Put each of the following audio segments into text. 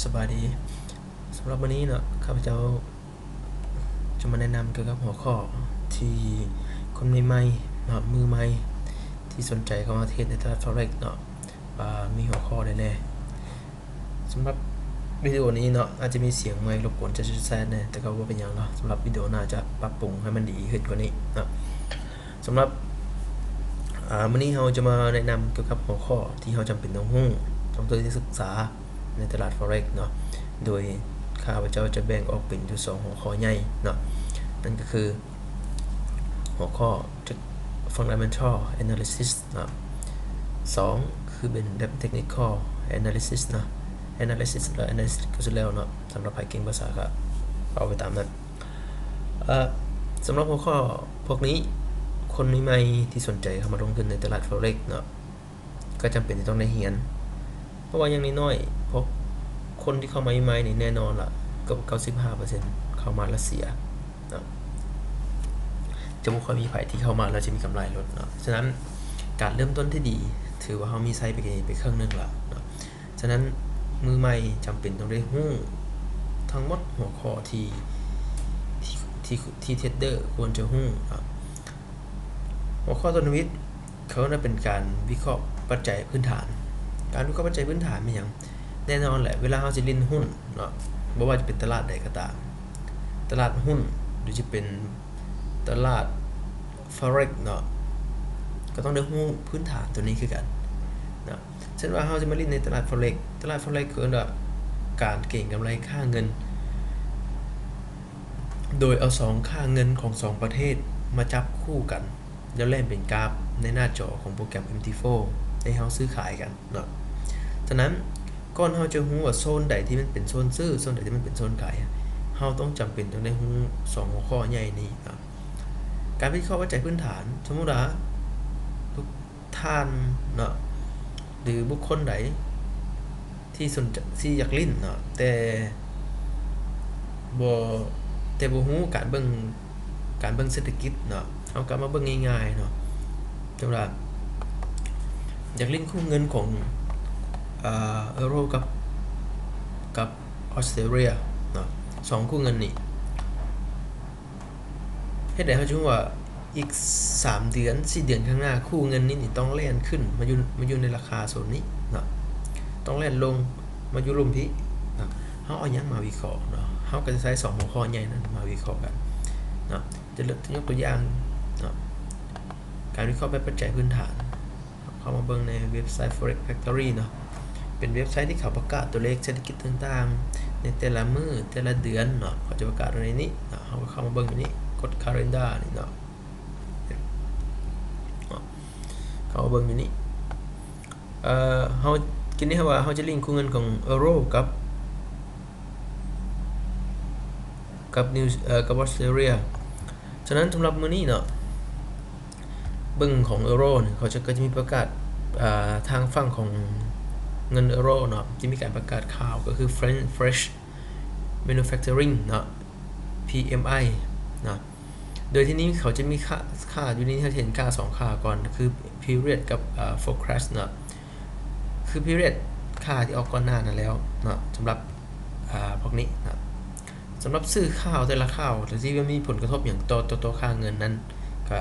ສະບາຍດີ. ສຳລັບມື້ນີ້ເນາະ ຂ້າພະເຈົ້າຈະມາແນະນຳກ່ຽວກັບຫົວຂໍ້ທີ່ຄົນໃໝ່ໆເນາະ ມືໃໝ່ທີ່ສົນໃຈເຂົ້າມາເທຣດໃນຕະຫຼາດ Forex ເນາະ ວ່າມີຫົວຂໍ້ໃດແດ່. ສຳລັບວິດີໂອນີ້ເນາະ ອາດຈະມີສຽງໄມລົບກວນຈາກແຊດແດ່ ແຕ່ກໍບໍ່ເປັນຫຍັງເນາະ. ສຳລັບວິດີໂອໜ້າຈະປັບປຸງໃຫ້ມັນດີຂຶ້ນກວ່ານີ້ເນາະ. ສຳລັບ ອາ ມື້ນີ້ເຮົາຈະມາແນະນຳກ່ຽວກັບຫົວຂໍ້ທີ່ເຮົາຈຳເປັນຕ້ອງຮູ້, ຕ້ອງໄດ້ສຶກສາໃນຕະຫຼາດ Forex ເນາະ. ໂດຍຂ້າພະເຈົ້າຈະແບ່ງອອກເປັນຢູ່ສອງຫົວຂໍ້ໃຫຍ່ເນາະ, ນັ້ນກໍຄືຫົວຂໍ້ Fundamental Analysis ເນາະ, ສອງຄືເປັນແບບ Technical Analysis ເນາະ, Analysis ແລະ Analysis ກໍຊິແລ້ວເນາະ. ສຳລັບໃຜເກັ່ງພາສາກໍເວົ້າໄປຕາມນັ້ນ. ເອີ ສຳລັບຫົວຂໍ້ພວກນີ້ ຄົນໃໝ່ໆທີ່ສົນໃຈເຂົ້າມາລົງທຶນໃນຕະຫຼາດ Forex ເນາະ ກໍຈຳເປັນທີ່ຕ້ອງໄດ້ຮຽນ, ເພາະວ່າຢ່າງໜ້ອຍໆ ພວກຄົນທີ່ເຂົ້າມາໃໝ່ໆນີ້ ແນ່ນອນລະ ເກືອບເກົ້າສິບຫ້າເປີເຊັນເຂົ້າມາແລ້ວເສຍເນາະ, ຈະບໍ່ຄ່ອຍມີໃຜທີ່ເຂົ້າມາແລ້ວຈະມີກຳໄລໂລດເນາະ. ສະນັ້ນ ການເລີ່ມຕົ້ນທີ່ດີ ຖືວ່າເຮົາມີໄຊໄປ ໄປເຄິ່ງໜຶ່ງລະເນາະ. ສະນັ້ນ ມືໃໝ່ຈຳເປັນຕ້ອງໄດ້ຮູ້ທັງໝົດຫົວຂໍ້ທີ່ ທີ່ ທີ່ ທີ່ເທຣດເດີຄວນຈະຮູ້ເນາະ. ຫົວຂໍ້ຕົ້ນທຳອິດ ເຂົາເອີ້ນວ່າເປັນການວິເຄາະປັດໄຈພື້ນຖານ. ການວິເຄາະປັດໄຈພື້ນຖານແມ່ນຫຍັງ? ແນ່ນອນແຫຼະ ເວລາເຮົາຊິຫຼິ້ນຫຸ້ນເນາະ ບໍ່ວ່າຈະເປັນຕະຫຼາດໃດກໍຕາມ, ຕະຫຼາດຫຸ້ນ ຫຼື ຈະເປັນຕະຫຼາດ Forex ເນາະ ກໍຕ້ອງໄດ້ຮູ້ພື້ນຖານຕົວນີ້ຄືກັນເນາະ. ເຊັ່ນວ່າເຮົາຈະມາຫຼິ້ນໃນຕະຫຼາດ Forex, ຕະຫຼາດ Forex ເຂົາເອີ້ນວ່າການເກັງກຳໄລຄ່າເງິນ ໂດຍເອົາສອງຄ່າເງິນຂອງສອງປະເທດມາຈັບຄູ່ກັນ ແລ້ວແລ່ນເປັນກາຟໃນໜ້າຈໍຂອງໂປຣແກຣມ ເອັມທີໂຟ ໃຫ້ເຮົາຊື້ຂາຍກັນເນາະ. ສະນັ້ນ ກ່ອນເຮົາຈະຮູ້ວ່າໂຊນໃດທີ່ມັນເປັນໂຊນຊື້, ໂຊນໃດທີ່ມັນເປັນໂຊນຂາຍ, ເຮົາຕ້ອງຈຳເປັນຕ້ອງໄດ້ຮູ້ສອງຫົວຂໍ້ໃຫຍ່ນີ້ເນາະ. ການວິເຄາະປັດໄຈພື້ນຖານ, ສົມມຸດວ່າ ທ່ານເນາະ ຫຼື ບຸກຄົນໃດທີ່ສົນ ທີ່ຢາກຫຼິ້ນເນາະ ແຕ່ບໍ່ ແຕ່ບໍ່ຮູ້ການເບິ່ງ ການເບິ່ງເສດຖະກິດເນາະ, ເຮົາກໍມາເບິ່ງງ່າຍໆເນາະ. ສົມມຸດວ່າຢາກຫຼິ້ນຄູ່ເງິນຂອງ ເອີ ເອີໂຣກັບ ກັບອອສເຕຣເລັຽເນາະ, ສອງຄູ່ເງິນນີ້ ເຮັດໃດເຮົາຈະຮູ້ວ່າອີກສາມເດືອນ ສີ່ເດືອນຂ້າງໜ້າ ຄູ່ເງິນນີ້ນີ້ຕ້ອງແລ່ນຂຶ້ນມາຢູ່ ມາຢູ່ໃນລາຄາໂຊນນີ້ເນາະ, ຕ້ອງແລ່ນລົງມາຢູ່ລຸ່ມພີ້ເນາະ. ເຮົາເອົາຫຍັງມາວິເຄາະເນາະ? ເຮົາກໍຈະໃຊ້ສອງຫົວຂໍ້ໃຫຍ່ນັ້ນມາວິເຄາະກັນເນາະ. ຈະ ຈະຍົກຕົວຢ່າງເນາະ ການວິເຄາະແບບປັດໄຈພື້ນຖານ. ເຂົ້າມາເບິ່ງໃນເວັບໄຊ Forex Factory ເນາະ, ເປັນເວັບໄຊທີ່ເຂົາປະກາດຕົວເລກເສດຖະກິດຕ່າງໆ ໃນແຕ່ລະມື້ ແຕ່ລະເດືອນເນາະ, ເຂົາຈະປະກາດໄວ້ໃນນີ້ເນາະ. ເຮົາກໍເຂົ້າມາເບິ່ງຢູ່ນີ້ ກົດ Calendar ນີ້ເນາະ, ເຂົ້າມາເບິ່ງຢູ່ນີ້. ເອີ ເຮົາ ທີນີ້ເຮົາວ່າເຮົາຈະລິ້ງຄູ່ເງິນຂອງເອີໂຣກັບ ກັບນິວ ເອີ ກັບອອສເຕຣເລັຽ. ສະນັ້ນ ສຳລັບມື້ນີ້ເນາະ ເບິ່ງຂອງເອີໂຣນີ້ ເຂົາຈະ ກໍຈະມີປະກາດ ອ່າ ທາງຝັ່ງຂອງເງິນເອີໂຣເນາະ ຈະມີການປະກາດຂ່າວ ກໍຄື French Manufacturing ເນາະ PMI ເນາະ. ໂດຍທີ່ນີ້ເຂົາຈະມີຄ່າ ຄ່າຢູ່ນີ້ ເຮົາຈະເຫັນຄ່າສອງຄ່າກ່ອນ ຄື period ກັບ ອ່າ forecast ເນາະ, ຄື period ຄ່າທີ່ອອກກ່ອນໜ້ານັ້ນແລ້ວເນາະ ສຳລັບ ອ່າ ພວກນີ້ເນາະ. ສຳລັບຊື່ຂ່າວແຕ່ລະຂ່າວ ທີ່ວ່າມີຜົນກະທົບຫຍັງຕໍ່ ຕໍ່ ຕໍ່ຄ່າເງິນນັ້ນ ກະ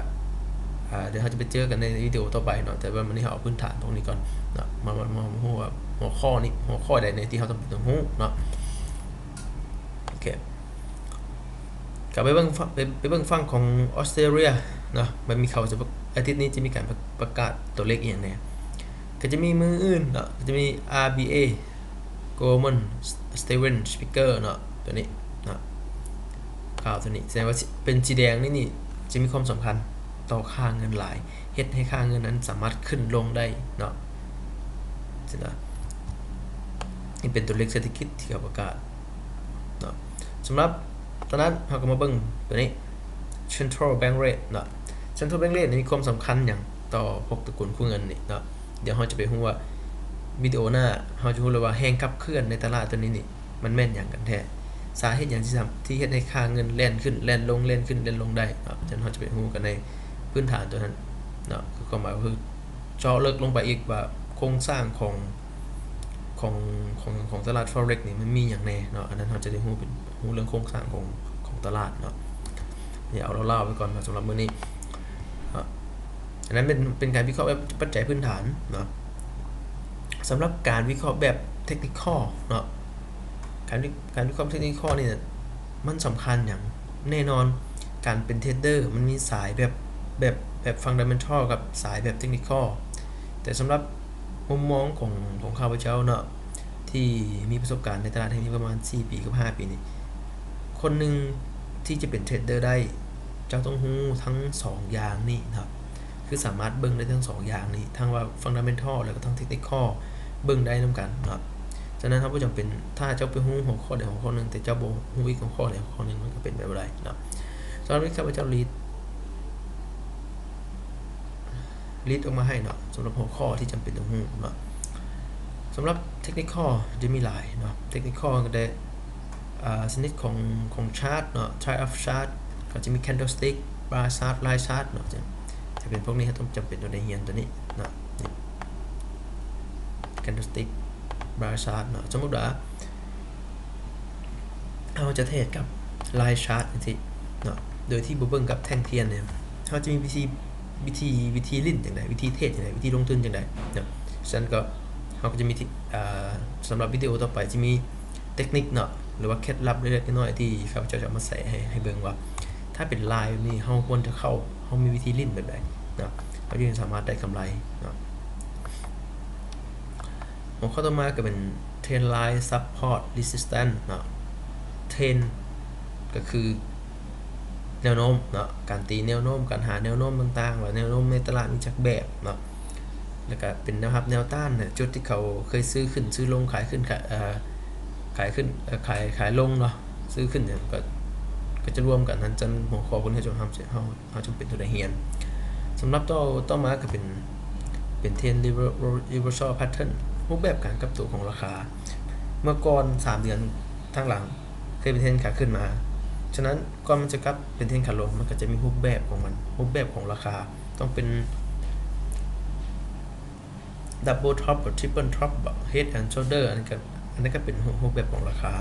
ອ່າ ດຽວເຮົາຈະໄປເຈີກັນໃນວິດີໂອຕໍ່ໄປເນາະ, ແຕ່ວ່າມື້ນີ້ເຮົາເອົາພື້ນຖານພວກນີ້ກ່ອນເນາະ. ມາ ມາ ມາຮູ້ວ່າຫົວຂໍ້ນີ້ ຫົວຂໍ້ໃດແດ່ທີ່ເຮົາຈຳເປັນຕ້ອງຮູ້ເນາະ. ໂອເຄ ກໍໄປເບິ່ງ ໄປ ໄປເບິ່ງຝັ່ງຂອງອອສເຕຣເລັຽເນາະ, ມັນມີ ເຂົາຈະ ອາທິດນີ້ຈະມີການປະ ປະກາດຕົວເລກອີ່ຫຍັງແດ່. ກໍຈະມີມື້ອື່ນເນາະ ກໍຈະມີ RBA Goldman Sachs Stephen Speaker ເນາະ ຕົວນີ້ເນາະ, ຂ່າວຕົວນີ້ ສະແດງວ່າ ເປັນສີແດງນີ້ ນີ້ຈະມີຄວາມສຳຄັນຕໍ່ຄ່າເງິນຫຼາຍ, ເຮັດໃຫ້ຄ່າເງິນນັ້ນສາມາດຂຶ້ນລົງໄດ້ເນາະ. ຊີ້ນະ ນີ້ເປັນຕົວເລກເສດຖະກິດທີ່ເຂົາປະກາດເນາະ. ສຳລັບຕອນນັ້ນ ເຮົາກໍມາເບິ່ງຕົວນີ້ Central Bank Rate ເນາະ. Central Bank Rate ນີ້ມີຄວາມສຳຄັນຫຍັງຕໍ່ພວກຕະກຸນຄູ່ເງິນນີ້ເນາະ? ດຽວເຮົາຈະໄປຮູ້ວ່າ ວິດີໂອໜ້າເຮົາຈະຮູ້ເລີຍວ່າແຮງຂັບເຄື່ອນໃນຕະຫຼາດຕົວນີ້ນີ້ ມັນແມ່ນຫຍັງກັນແທ້? ສາເຫດຫຍັງທີ່ທຳ ທີ່ເຮັດໃຫ້ຄ່າເງິນແລ່ນຂຶ້ນແລ່ນລົງ ແລ່ນຂຶ້ນແລ່ນລົງໄດ້ເນາະ? ສະນັ້ນເຮົາຈະໄປຮູ້ກັນໃນພື້ນຖານຕົວນັ້ນເນາະ, ຄືຄວາມໝາຍກໍຄືເຈາະເລິກລົງໄປອີກວ່າໂຄງສ້າງຂອງ ຂອງ ຂອງ ຂອງຕະຫຼາດ Forex ນີ້ມັນມີຫຍັງແດ່ເນາະ, ອັນນັ້ນເຮົາຈະໄດ້ຮູ້ເປັນ ຮູ້ເລື່ອງໂຄງສ້າງຂອງ ຂອງຕະຫຼາດເນາະ. ດຽວເອົາລາວໆໄປກ່ອນເນາະ ສຳລັບມື້ນີ້ເນາະ. ອັນນັ້ນເປັນ ເປັນການວິເຄາະແບບປັດໄຈພື້ນຖານເນາະ. ສຳລັບການວິເຄາະແບບ technical ເນາະ, ການວິ ການວິເຄາະ technical ນີ້ມັນສຳຄັນຫຍັງ? ແນ່ນອນ ການເປັນເທຣດເດີມັນມີສາຍແບບ ແບບ ແບບ fundamental ກັບສາຍແບບ technical. ແຕ່ສຳລັບມຸມມອງຂອງ ຂອງຂ້າພະເຈົ້າເນາະ ທີ່ມີປະສົບການໃນຕະຫຼາດແຫ່ງນີ້ປະມານສີ່ປີກັບຫ້າປີນີ້, ຄົນໜຶ່ງທີ່ຈະເປັນເທຣດເດີໄດ້ ເຈົ້າຕ້ອງຮູ້ທັງສອງຢ່າງນີ້ເນາະ, ຄືສາມາດເບິ່ງໄດ້ທັງສອງຢ່າງນີ້ ທັງວ່າ fundamental ແລ້ວກໍທັງ technical ເບິ່ງໄດ້ນຳກັນເນາະ. ສະນັ້ນເຮົາບໍ່ຈຳເປັນ ຖ້າເຈົ້າໄປຮູ້ຫົວຂໍ້ໃດຫົວຂໍ້ໜຶ່ງ ແຕ່ເຈົ້າບໍ່ຮູ້ອີກຫົວຂໍ້ໃດຫົວຂໍ້ໜຶ່ງ ມັນກໍເປັນໄປບໍ່ໄດ້ເນາະ. ສຳລັບນີ້ຂ້າພະເຈົ້າ list list ອອກມາໃຫ້ເນາະ ສຳລັບຫົວຂໍ້ທີ່ຈຳເປັນຕ້ອງຮູ້ເນາະ. ສຳລັບ technical ຈະມີຫຼາຍເນາະ, technical ກໍໄດ້ ອ່າ ຊະນິດຂອງ ຂອງ chart ເນາະ, type of chart ກໍຈະມີ candlestick, bar chart, line chart ເນາະ. ຈະ ຈະເປັນພວກນີ້ ເຮົາຕ້ອງຈຳເປັນຕ້ອງໄດ້ຮຽນຕົວນີ້ເນາະ, ນີ້ candlestick, bar chart ເນາະ. ສົມມຸດວ່າ ເຮົາຈະເທຣດກັບ line chart ຈັ່ງຊີ້ເນາະ ໂດຍທີ່ບໍ່ເບິ່ງກັບແທ່ງທຽນນີ້ ເຮົາຈະມີວິທີ ວິທີ ວິທີຫຼິ້ນຈັ່ງໃດ, ວິທີເທຣດຈັ່ງໃດ, ວິທີລົງທຶນຈັ່ງໃດເນາະ. ສະນັ້ນກໍ ເຮົາກໍຈະມີທີ່ ອ່າ ສຳລັບວິດີໂອຕໍ່ໄປ ຈະມີເຕັກນິກເນາະ ຫຼືວ່າເຄັດລັບເລັກໆນ້ອຍໆ ທີ່ຂ້າພະເຈົ້າຈະເອົາມາແຊໃຫ້ ໃຫ້ເບິ່ງວ່າ ຖ້າເປັນລາຍແບບນີ້ ເຮົາຄວນຈະເຂົ້າ ເຮົາມີວິທີຫຼິ້ນແບບໃດເນາະ ເຮົາຈຶ່ງສາມາດໄດ້ກຳໄລເນາະ. ຫົວຂໍ້ຕໍ່ມາກໍເປັນ trend line support resistance ເນາະ, trend ກໍຄືແນວໂນ້ມເນາະ, ການຕີແນວໂນ້ມ, ການຫາແນວໂນ້ມຕ່າງໆ ວ່າແນວໂນ້ມໃນຕະຫຼາດມີຈັກແບບເນາະ, ແລ້ວກໍເປັນແນວຮັບແນວຕ້ານ ຈຸດທີ່ເຂົາເຄີຍຊື້ຂຶ້ນ ຊື້ລົງ, ຂາຍຂຶ້ນ ຂາຍ ເອີ ຂາຍຂຶ້ນ ເອີ ຂາຍ ຂາຍລົງເນາະ, ຊື້ຂຶ້ນຫຍັງກໍ ກໍຈະລວມກັນຫັ້ນ. ຈະຫົວຂໍ້ພວກນີ້ ເຮົາ ເຮົາ ເຮົາຈຳເປັນຕ້ອງໄດ້ຮຽນ. ສຳລັບຕໍ່ ຕໍ່ມາກໍເປັນ ເປັນ trend rever- reversal pattern ຮູບແບບການກັບໂຕຂອງລາຄາ. ເມື່ອກ່ອນສາມເດືອນທາງຫຼັງເຄີຍເປັນເທຣນຂາຂຶ້ນມາ, ສະນັ້ນກ່ອນມັນຈະກັບເປັນເທຣນຂາລົງ ມັນກໍຈະມີຮູບແບບຂອງມັນ, ຮູບແບບຂອງລາຄາຕ້ອງເປັນ double top ຫຼື triple top ບໍ head and shoulder ອັນນັ້ນກໍ ອັນນັ້ນກໍເປັນຮູບແບບຂອງລາຄາ.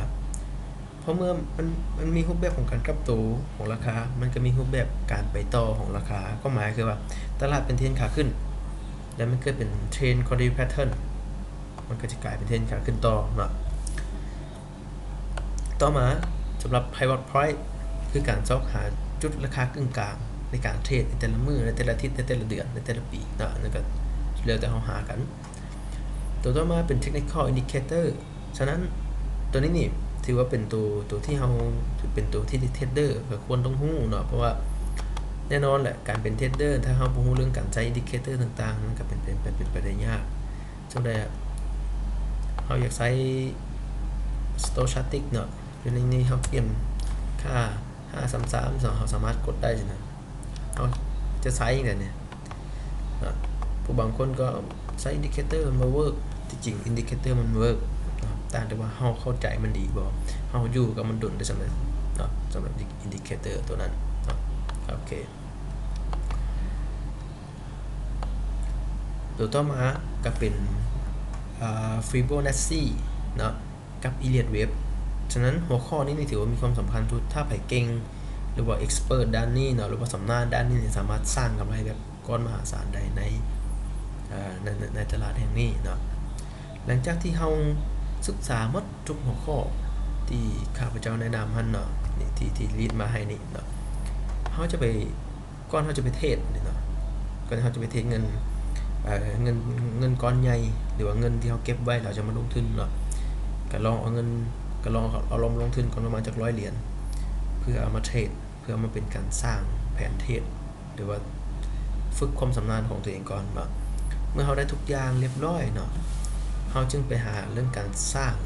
ເພາະເມື່ອມັນ ມັນມີຮູບແບບຂອງການກັບໂຕຂອງລາຄາ ມັນກໍມີຮູບແບບການໄປຕໍ່ຂອງລາຄາ. ຄວາມໝາຍຄືວ່າ ຕະຫຼາດເປັນເທຣນຂາຂຶ້ນ ແລ້ວມັນເກີດເປັນ trend continue pattern ມັນກໍຈະກາຍເປັນເທຣນຂາຂຶ້ນຕໍ່ເນາະ. ຕໍ່ມາ ສຳລັບ pivot point ຄືການຊອກຫາຈຸດລາຄາກຶ່ງກາງໃນການເທຣດໃນແຕ່ລະມື້, ໃນແຕ່ລະອາທິດ, ໃນແຕ່ລະເດືອນ, ໃນແຕ່ລະປີເນາະ, ອັນນັ້ນກໍແລ້ວແຕ່ເຮົາຫາກັນ. ຕົວຕໍ່ມາເປັນ technical indicator ສະນັ້ນ ຕົວນີ້ນີ້ຖືວ່າເປັນຕົວ ຕົວທີ່ເຮົາ ເປັນຕົວທີ່ເທຣດເດີກໍຄວນຕ້ອງຮູ້ເນາະ, ເພາະວ່າແນ່ນອນແຫຼະ ການເປັນເທຣດເດີ ຖ້າເຮົາບໍ່ຮູ້ເລື່ອງການໃຊ້ indicator ຕ່າງໆ ມັນກໍເປັນໄປ ເປັນໄປໄດ້ຍາກ. ຈັ່ງໃດເຮົາຢາກໃຊ້ stochastic ເນາະ, ຢູ່ໃນນີ້ເຮົາປ່ຽນຄ່າ ຫ້າສາມສາມ ເຮົາສາມາດກົດໄດ້ຊີ້ນະ. ເຮົາຈະໃຊ້ຈັ່ງໃດນີ້ເນາະ, ຜູ້ບາງຄົນກໍໃຊ້ indicator ມັນບໍ່ເວີກ, ທີ່ຈິງ indicator ມັນເວີກເນາະ, ຕ່າງແຕ່ວ່າເຮົາເຂົ້າໃຈມັນດີບໍ່, ເຮົາຢູ່ກັບມັນດົນໄດ້ສ່ຳໃດເນາະ, ສຳລັບ indicator ຕົວນັ້ນເນາະ. ໂອເຄ ຕົວຕໍ່ມາກໍເປັນ ອ່າ Fibonacci ເນາະ ກັບ Elliott wave. ສະນັ້ນຫົວຂໍ້ນີ້ນີ້ຖືວ່າມີຄວາມສຳຄັນສຸດ, ຖ້າໃຜເກັ່ງ ຫຼືວ່າ expert ດ້ານນີ້ເນາະ ຫຼືວ່າຊຳນານດ້ານນີ້ນີ້ ສາມາດສ້າງກຳໄລແບບກ້ອນມະຫາສານໄດ້ໃນ ເອີ ໃນ ໃນ ໃນຕະຫຼາດແຫ່ງນີ້ເນາະ. ຫຼັງຈາກທີ່ເຮົາສຶກສາໝົດທຸກຫົວຂໍ້ທີ່ຂ້າພະເຈົ້າແນະນຳຫັ້ນເນາະ ທີ່ ທີ່ ທີ່ list ມາໃຫ້ນີ້ເນາະ, ເຮົາຈະໄປ ກ່ອນເຮົາຈະໄປເທຣດນີ້ເນາະ, ກ່ອນເຮົາຈະໄປເທຣດເງິນ ເອີ ເງິນ ເງິນກ້ອນໃຫຍ່ ຫຼືວ່າເງິນທີ່ເຮົາເກັບໄວ້ ແລ້ວເຮົາຈະມາລົງທຶນເນາະ, ກໍລອງເອົາເງິນ ກໍລອງເອົາ ເອົາລອງມາລົງທຶນກ່ອນປະມານຈັກຮ້ອຍຫຼຽນ ເພື່ອເອົາມາເທຣດ ເພື່ອເອົາມາເປັນການສ້າງແຜນເທຣດ ຫຼືວ່າຝຶກຄວາມຊຳນານຂອງຕົວເອງກ່ອນເນາະ. ເມື່ອເຮົາໄດ້ທຸກຢ່າງລຽບຮ້ອຍເນາະ, ເຮົາຈຶ່ງໄປຫາເລື່ອງການສ້າງ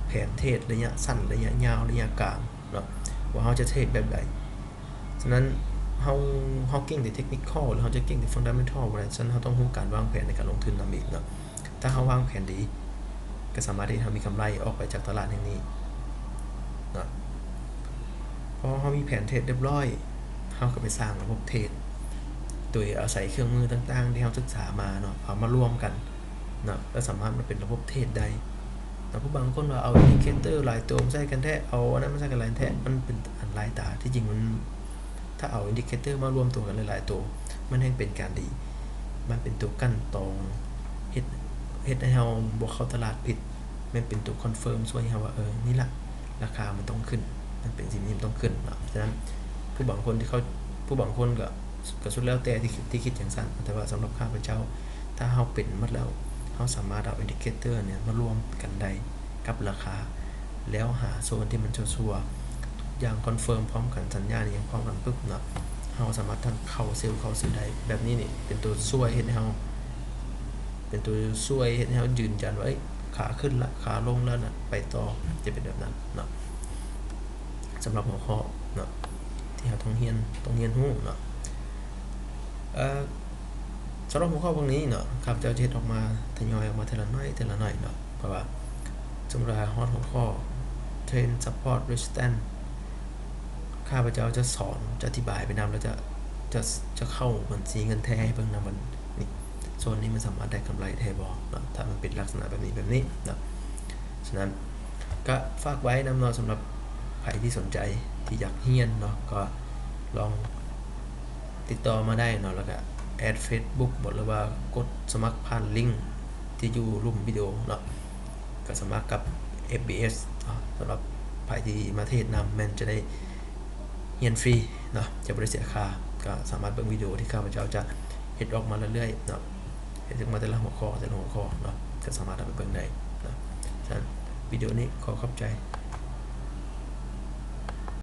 ແຜນເທຣດໄລຍະສັ້ນ, ໄລຍະຍາວ, ໄລຍະກາງເນາະ, ວ່າເຮົາຈະເທຣດແບບໃດ. ສະນັ້ນເຮົາ ເຮົາເກັ່ງແຕ່ technical ຫຼືເຮົາຈະເກັ່ງແຕ່ fundamental ບໍ່ໄດ້, ສະນັ້ນເຮົາຕ້ອງຮູ້ການວາງແຜນໃນການລົງທຶນນຳອີກເນາະ. ຖ້າເຮົາວາງແຜນດີ ກໍສາມາດເຮັດໃຫ້ເຮົາມີກຳໄລອອກໄປຈາກຕະຫຼາດແຫ່ງນີ້ເນາະ. ພໍເຮົາມີແຜນເທຣດຮຽບຮ້ອຍ ເຮົາກໍໄປສ້າງລະບົບເທຣດ ໂດຍອາໄສເຄື່ອງມືຕ່າງໆທີ່ເຮົາສຶກສາມາເນາະ ເອົາມາລວມກັນເນາະ ແລ້ວສາມາດມາເປັນລະບົບເທຣດໄດ້ ແຕ່ຜູ້ບາງຄົນວ່າເອົາອິນດິເຄເຕີຫຼາຍໂຕມາໃສ່ກັນແທ້ ເອົາອັນນັ້ນມາໃສ່ກັນຫຼາຍແທ້ ມັນເປັນອັນຫຼາຍຕາ. ທີ່ຈິງມັນ ຖ້າເອົາອິນດິເຄເຕີມາລວມໂຕກັນຫຼາຍໆໂຕ ມັນແຮ່ງເປັນການດີ ມັນເປັນໂຕກັ່ນຕອງ ເຮັດ ເຮັດໃຫ້ເຮົາບໍ່ເຂົ້າຕະຫຼາດຜິດ ແມ່ນເປັນໂຕຄອນເຟີມຊ່ວຍໃຫ້ເຮົາວ່າ ເອີ ນີ້ລະ ລາຄາມັນຕ້ອງຂຶ້ນ ມັນເປັນສິ່ງທີ່ມັນຕ້ອງຂຶ້ນເນາະ. ສະນັ້ນ ຜູ້ບາງຄົນທີ່ເຂົາ ຜູ້ບາງຄົນກໍ ກໍສຸດແລ້ວແຕ່ທີ່ ທີ່ຄິດຈັ່ງຊັ້ນ ແຕ່ວ່າສຳລັບຂ້າພະເຈົ້າ ຖ້າເຮົາເປັນໝົດແລ້ວ ເຮົາສາມາດເອົາອິນດິເຄເຕີນີ້ມາລວມກັນໄດ້ກັບລາຄາ ແລ້ວຫາໂຊນທີ່ມັນຊົ່ວໆ ທຸກຢ່າງຄອນເຟີມພ້ອມກັນ ສັນຍານອີ່ຫຍັງພ້ອມກັນປຶບເນາະ ເຮົາສາມາດທັງເຂົ້າເຊວເຂົ້າຊື້ໄດ້. ແບບນີ້ນີ້ເປັນໂຕຊ່ວຍເຮັດໃຫ້ເຮົາ ເປັນໂຕຊ່ວຍເຮັດໃຫ້ເຮົາຢືນຢັນວ່າ ເອີຍ ຂາຂຶ້ນລະ ຂາລົງແລ້ວນະ ໄປຕໍ່ ຈະເປັນແບບນັ້ນເນາະ. ສຳລັບຫົວຂໍ້ເນາະ ທີ່ເຮົາຕ້ອງຮຽນ ຕ້ອງຮຽນຮູ້ເນາະ ເອີ ສຳລັບຫົວຂໍ້ພວກນີ້ເນາະ ຂ້າພະເຈົ້າຈະເຮັດອອກມາ ທະຍອຍອອກມາເທື່ອລະໜ້ອຍ ເທື່ອລະໜ້ອຍເນາະ ເພາະວ່າສົມມຸດວ່າຮອດຫົວຂໍ້ Trend Support Resistance ຂ້າພະເຈົ້າຈະສອນ ຈະອະທິບາຍໄປນຳ ແລ້ວຈະ ຈະ ຈະເຂົ້າບັນຊີເງິນແທ້ໃຫ້ເບິ່ງນຳ ວ່ານີ້ ໂຊນນີ້ມັນສາມາດໄດ້ກຳໄລແທ້ບໍ່ເນາະ ຖ້າມັນເປັນລັກສະນະແບບນີ້ ແບບນີ້ເນາະ. ສະນັ້ນ ກະຝາກໄວ້ນຳເນາະ ສຳລັບໃຜທີ່ສົນໃຈ ທີ່ຢາກຮຽນເນາະ ກໍລອງຕິດຕໍ່ມາໄດ້ເນາະ ແລ້ວກະແອັດເຟສບຸກບໍ ຫຼືວ່າກົດສະໝັກຜ່ານລິງທີ່ຢູ່ລຸ່ມວິດີໂອເນາະ ກໍສະໝັກກັບ ເອັຟບີເອສເນາະ. ສຳລັບໃຜທີ່ມາເທຣດນຳ ແມ່ນຈະໄດ້ຮຽນຟຣີເນາະ ຈະບໍ່ໄດ້ເສຍຄ່າ ກໍສາມາດເບິ່ງວິດີໂອທີ່ຂ້າພະເຈົ້າຈະເຮັດອອກມາເລື້ອຍໆເນາະ ເຮັດອອກມາແຕ່ລະຫົວຂໍ້ ແຕ່ລະຫົວຂໍ້ເນາະ ກໍສາມາດເອົາໄປເບິ່ງໄດ້ເນາະ. ສະນັ້ນ ວິດີໂອນີ້ຂໍຂອບໃຈ